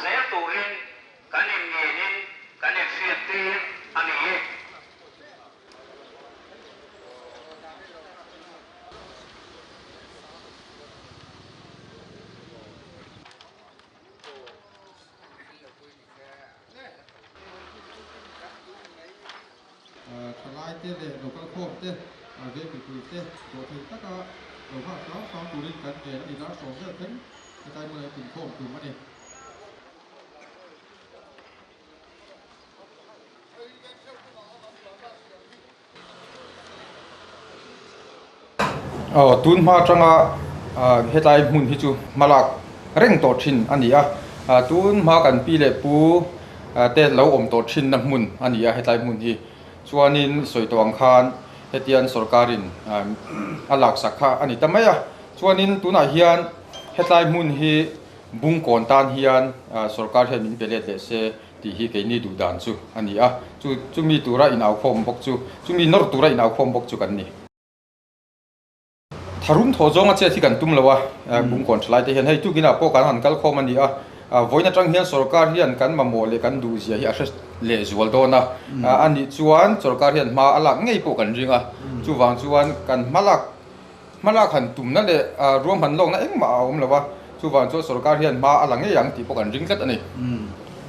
zel turin kan inngenin kan inhriattir a ni e. Thalai te leh local khawm te, veng mipui te zawh thei taka lo nghak hram hram turin kan ngen a ni. Dar sawm vel thleng hetlai hmunah hian inkhawm tum a ni. Aw tun hma atanga hetlai hmun hi chu hmalak reng tawh thin a ni a, tun hma kan pi leh pu te lo awm tawh thin na hmun a ni a hetlai hmun hi chuanin sawi tawh ang khan hetian sorkarin a laksak kha a ni ta mai a, chuanin tunah hian hetlai hmun hi bungkawn tan hian sorkar hian min pe let leh se. Tih hi keini duh dan chu a ni a, chu chumi tura inaukhawm bawk chu, chumi nawr tura inaukhawm bawk chu kan ni. Tharum thaw zawnga chet hi kan tum lo a, Bungkawn thalai te hian hei tukinah pawh kan han kal khawm a ni a, vawiin atang hian sorkar hian kan mamawh leh kan duh zia hi a hre leh zual dawn a, a nih chuan sorkar hian hma a lak ngei pawh kan ring a, chuvang chuan kan hma lak Hmalak han tumna leh ruahman lawkna engmah a awm lo a, chuvang chuan sorkar hian hma a la ngei ang tih pawh kan ring tlat a ni.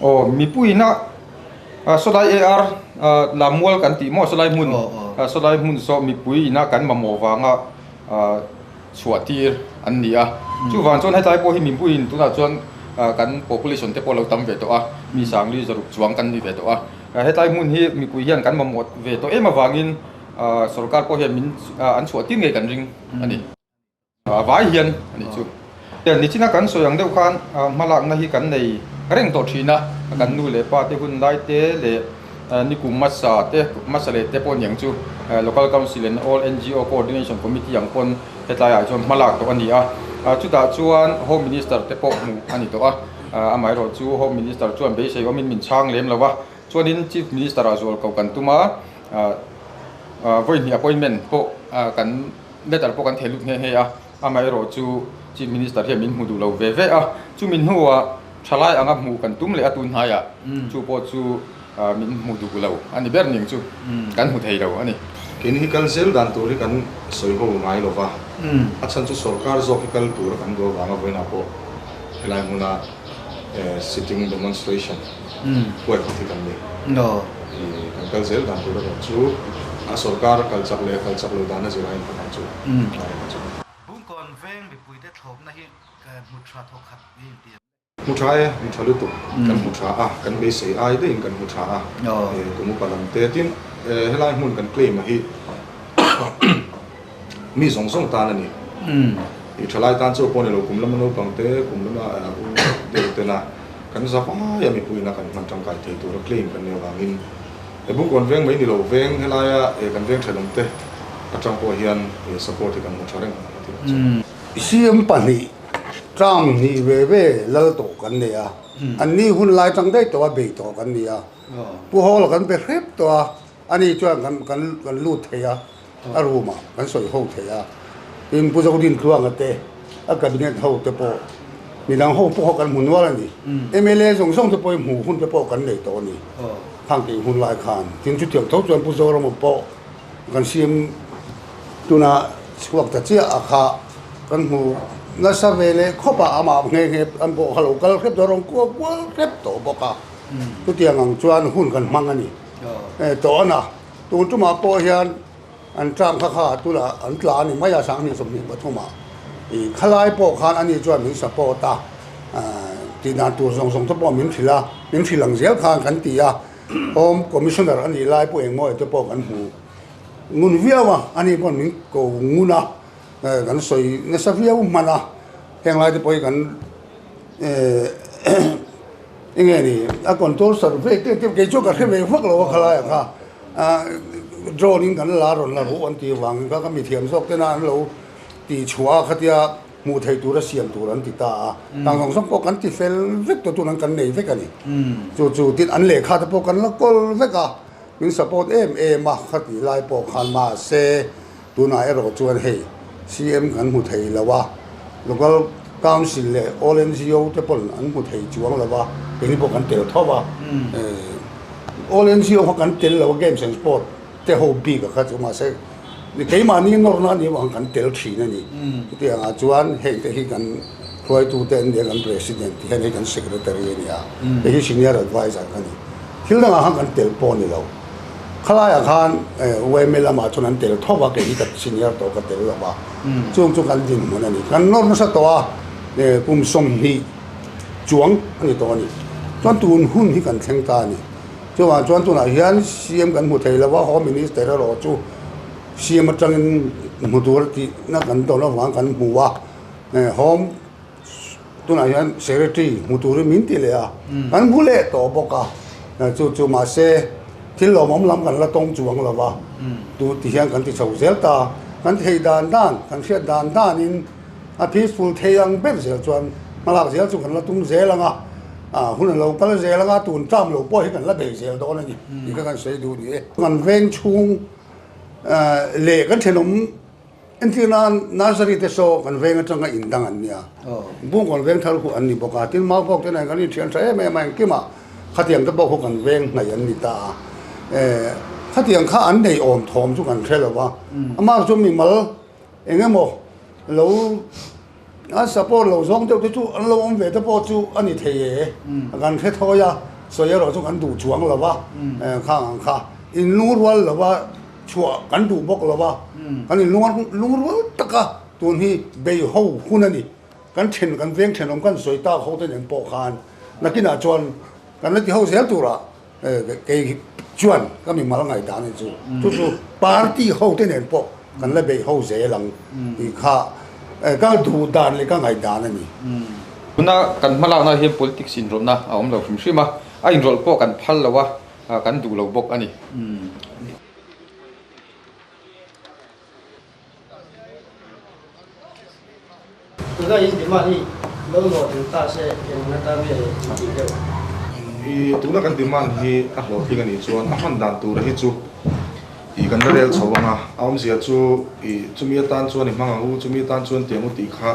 Aw mipuiina sawlai AR Lammual kan tih maw sawlai hmun sawlai hmun saw mipuiina kan mamawh vanga chhuah tir an ni a, chuvang chuan hetlai pawh hi mipuiin tunah chuan kan population te pawh lo tam ve tawh a, mi sangli zaruk chuang kan ni ve tawh a, hetlai hmun hi mipui hian kan mamawh ve tawh em avangin Sorkar pawh hian min an chhuah tir ngei kan ring a ni. A vai hian a nih chu. Nichina kan sawi ang deuh khan hmalakna hi kan nei reng tawh thin a, kan nu leh pa te hun lai te leh nikum hmasa te hmasa leh te pawh niang chu Local Council and All NGO Coordination Committee ang pawn hetlaiah chuan hmalak tawh a ni a. Chutah chuan Home Minister te pawh hmuh a ni tawh a, amaherawh chu Home Minister chuan beisei awmin min chhang lem lo a, chuanin Chief Minister-ah zualko kan tum a. Vawi hnih appointment pawh kan letter pawh kan thei lut nghe nghe a, amaherawh chu Chief Minister hian min hmu duh lo ve ve a, chumi hnuah thalai anga hmuh kan tum leh a tun hnaiah chu pawh chu min hmu duh lo a ni ber ning chu kan hmu thei lo a ni. Keini hi kal zel dan tur hi kan sawi ho ngai lo va, a chhan chu sorkar zawk hi kal tura kan duh avanga vawiinah pawh helai hmuna sitting demonstration huai khat hi kan ni. Kan kal zel dan tur erawh chu a sorkar kal chak leh kal chak lo dan a zir a inhmu ang chu. Bungkawn veng mipuite thlawpna hi hmu tha thawk khat ni inti em? Hmu tha e, hmu tha lutuk. Kan hmu tha a, kan beisei ai daihin kan hmu tha a. Kum upa lam te tin helai hmun kan claim a hi mi zawng zawng tan a ni. I thalai tan chu pawh ni lo, kum lama naupang te, kum lama u deuh tena kan za vai a mipuiin a kan hman tangkai thei tura claim kan nih avangin he Bungkawn veng mai ni lo veng helaia kan veng thenawm te atang pawh hian support hi kan hmu tha reng a ti ang chu. CM pahnih term hnih ve ve lal tawh kan nei a, an ni hun lai tang daih tawh a bei tawh kan ni a, Pu Hawla kan be hrep tawh a, Ani chuan kan kan kan lut thei a, a room ah kan sawi ho thei a. Tin, Pu Zodin Tluanga te, a cabinet ho te pawh, midang ho pawh kan hmu nual a ni. Mla zawng zawng te pawh hi hmuh hun te pawh kan nei tawh a ni. Khang tih hun lai khan. Tin, chutiang tho chuan Pu Zorama pawh kan CM tuna chhuak ta chiah a kha kan hmu nasa ve leh khawp a, amah nghe nghe an pawh kha lo kal hrep tawh a, rawn kual kual hrep tawh bawk a. Chutiang ang chuan hun kan hmang a ni. Tawn a, tun tumah pawh hian an tlang kha kha tunah an tla a ni mai a, sanghnih 23 ah ih khalai pawh khan ani chuan min support a, tih dan tur zawng zawng te pawh min hrilh a, min hrilh ang zel khan kan ti a, Home Commissioner a nih lai pawh engmaw te pawh kan hmu ngun viau a, ani pawh min ko ngun a, kan sawi nasa viau hman a, heng lai te pawh hi kan Enge ni a control survey te te kei chu ka hre ve vak lo a khalai ang kha drone in kan la rawn la ruh an tih vangin kha ka mithiam zawk tena an lo tih chhuah a khatia hmuh theih tura siam tur an ti ta a tang zawng zawng pawh kan ti fel vek tawh tun an kan nei vek a ni chu chu tin an lehkha te pawh kan la kawl vek a min support em em a khatih lai pawh khan mahse tunah erawh chuan hei CM kan hmu thei lo a local. Council leh All NGO te pawn an hmu thei chuang lo va, keini pawh kan tel tho va. All NGO kha kan tel lo a, Games and Sport te ho bik a kha chu mahse keimahni nawrna a nih avang kan tel thin a ni. Chutiang ah chuan heng te hi kan hruaitu te an nia, kan President ti hian hei kan Secretary a nia, hei hi Senior Adviser ka ni. Thil dangah khan kan tel pawh a ni lo. Khalaiah khan YMA lamah chuan an tel tho va, kei hi ka senior tawh ka tel lo va, chung chu kan dinhmun a ni. Kan nawr nasa tawh a, kum 20 chuang a ni tawh a ni. Chuan tun hun hi kan thleng ta a ni. Chuvang chuan tunah hian CM kan hmu thei lo va, Home Minister erawh chu CM atangin hmu tur tihna kan dawn avang kan hmu a, Home Tunah hian Secretary hmu turin min ti leh a, kan hmu leh tawh bawk a, chu chu mahse thil lawmawm lam kan la tawng chuang lo va, tu ti hian kan ti chho zel ta, kan theih dan dan, kan hriat dan danin a peaceful thei ang ber zel chuan hmalak zel chu kan la tum zel ang a, hun a lo kal zel ang a, tun term lo pawh hi kan la bei zel dawn a ni tih kha kan sawi duh ni e. Kan veng chhung leh kan thenawm Entir nan Nursery te saw kan veng atanga in dang an nia. Bungkawn veng thar khu an ni bawk a, tin Maubawk te nen kan inthian tha em em a, engkimah khatiang te pawh khu kan veng hnaih an ni ta a. Khatiang kha an nei awm thawm chu kan hre lo va, amah chu mimal eng emaw lo a support lo zawng deuh te chu an lo awm ve te pawh chu a ni thei e, kan hre thawi a, sawi erawh chu kan duh chuang lo va, khang ang kha inlungrual lo va. Chhuah kan duh bawk lo va, kan in lungrual tak a, tun hi bei ho hun a ni. Kan then, kan veng thenawm kan sawi tak ho te nen pawh khan nakinah chuan kan la ti ho zel turah kei chuan ka mimal ngaihdan a ni chu. Chu chu party ho te nen pawh kan la bei ho zel ang tih kha ka duh dan leh ka ngaihdan a ni. Tuna kan hmalakna hian politics inrawlhna a awm lo hrim hrim a, a inrawlh pawh kan phal lo a, kan duh lo bawk a ni. Tuna in demand hi lo hlawhtling ta se eng atan nge in tih deuh? I tuna kan demand hi a hlawhtling a nih chuan a hman dan tura hi chu i kan la rel chho ang a, a awmzia chu i chumi atan chuan i hmang ang u, chumi atan chuan tiang u tih kha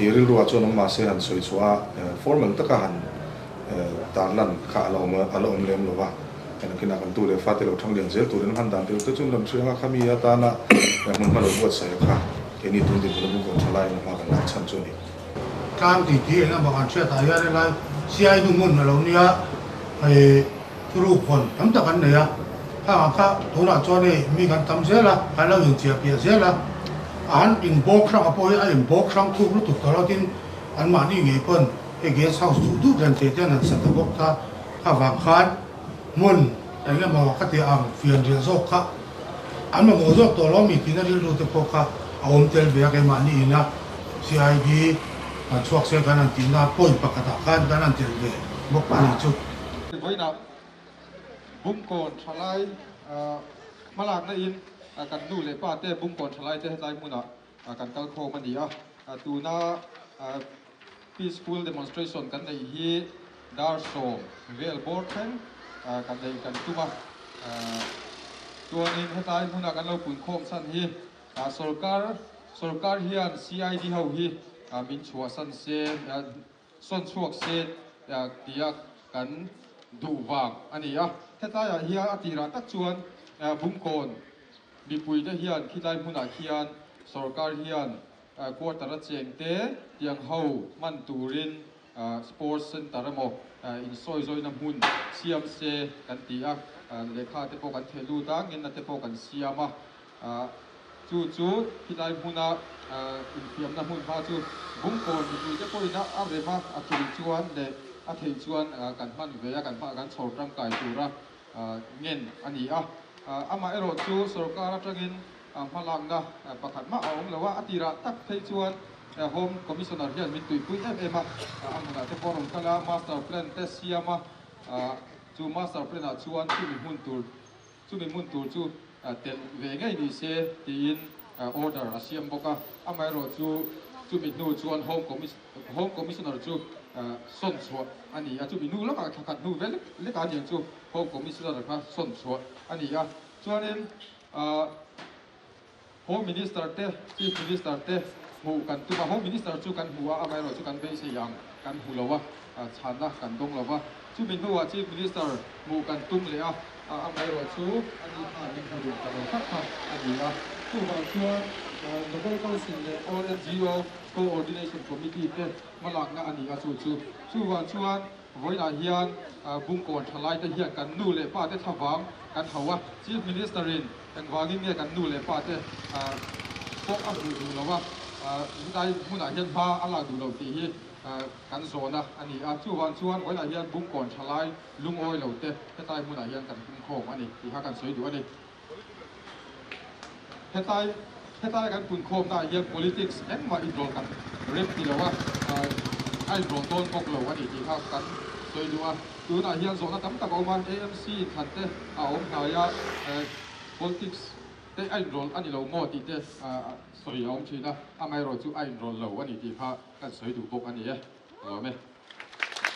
i rilruah chuan awm mahse han sawi chhuah a formal taka han Tarlan kha a la awm a la awm lem lo va, nakinah kan tu leh fate lo thang lian zel turin han dan tel te chu lam hriang a, khami atana hmun hma lo buatsaih a kha keini tun dinhmun a bungkawn tha laiin a hma kan lak chhan chu a ni. Tlang tih tih eng emaw kan hriat ah hian helai Siai nu hmun a lo nia, hei thuruk hawn tam tak an nei a, khang ang kha tunah chuan hei mi kan tam zel a, kan lo inchiah piah zel a, a han inbawk hrang a pawh hi a inbawk hrang thuk lutuk ta lo tin anmahni ngei pawn Hei guest house duh duh dan thei te an han sa ta bawk kha, kha vang khan hmun eng emaw ka ti ang fian riah zawk kha an mamawh zawk tawh lo mi tina rilru te pawh kha a awm tel ve a, keimahni ina CID kan chhuak se kan han tihna point pakhatah khan kan han tel ve bawk a nih chu. Vawiinah Bungkawn thalai hmalakna in kan nu leh pa te Bungkawn thalai te hetlai hmunah kan kal khawm a ni a, tuna peaceful demonstration kan neih hi dar 10 vel bawr thleng kan neih kan tum a, chuanin hetlai hmuna kan lo pun khawm chhan hi sorkar sorkar hian CID ho hi min chhuahsan se sawn chhuak se tia kan duh vang a ni a, hetlaiah hian a tirah tak chuan Bungkawn Mipuite hian khilai hmunah khian sorkar hian quarter a cheng te tiang ho hman turin sports centre emaw insawizawina hmun siam se kan ti a, lehkha te pawh kan theh lut a, ngenna te pawh kan siam a, chu chu khilai hmuna infiamna hmun hma chu Bungkawn mipuite pawhin a rem a, a tul chuan leh a theih chuan kan hman ve a, kan chhawr tangkai tura ngen a ni a. Amaherawh chu sorkar atangin hmalakna pakhat mah a awm lo a, a tirah tak phei chuan Home Commissioner hian min tuipui em em a, a hmunah te pawh a rawn kal a, Master Plan te siam a, chu Master Plan ah chuan chumi hmun tur chumi hmun tur chu telh ve ngei ni se tiin order a siam bawk a, amaherawh chu chumi hnu chuan Home Home Commissioner chu sawn chhuah a ni a, chumi hnu lawkah thla khat hnu vel lekah aniang chu Home Commissioner kha sawn chhuah a ni a. Chuanin Home Minister te, Chief Minister te Hmuh kan tum a, Home Minister chu kan hmu a, amaherawhchu kan beisei ang kan hmu lo a, chhanna kan dawng lo va. Chumi hnuah Chief Minister hmuh kan tum leh a, amaherawhchu a ni khan min hmu duh ta lo tak kha a ni a. Chuvang chuan Nobel Council leh All NGO Co-ordination Committee te hmalakna a ni a chu chu. Chuvang chuan vawiinah hian Bungkawn thalaite hian kan nu leh pa te thlavang kan hauh a, Chief Minister in Engvangin nge kan nu leh pa te pawh a hmuh duh lo a, helai hmunah hian hma a lak duh lo tih hi kan zawhna a ni a. Chuvang chuan vawiinah hian Bungkawn thalai lungawi lo te hetlai hmunah hian kan pumkhawm a ni tih kha kan sawi duh a ni. Hetlai hetlai kan punkhawmnaah hian politics engmah inrawl kan rem ti lo a, a inrawl dawn bawk lo a ni tih kha kan sawi duh a. Tunah hian zawhna tam tak a awm a, AMC inthlan te a awm hnai a, politics te a inrawl a ni lo maw tih te sawi a awm thin a, amaherawhchu a inrawl lo a ni tih kha kan sawi duh bawk a ni e. Ka lawm e.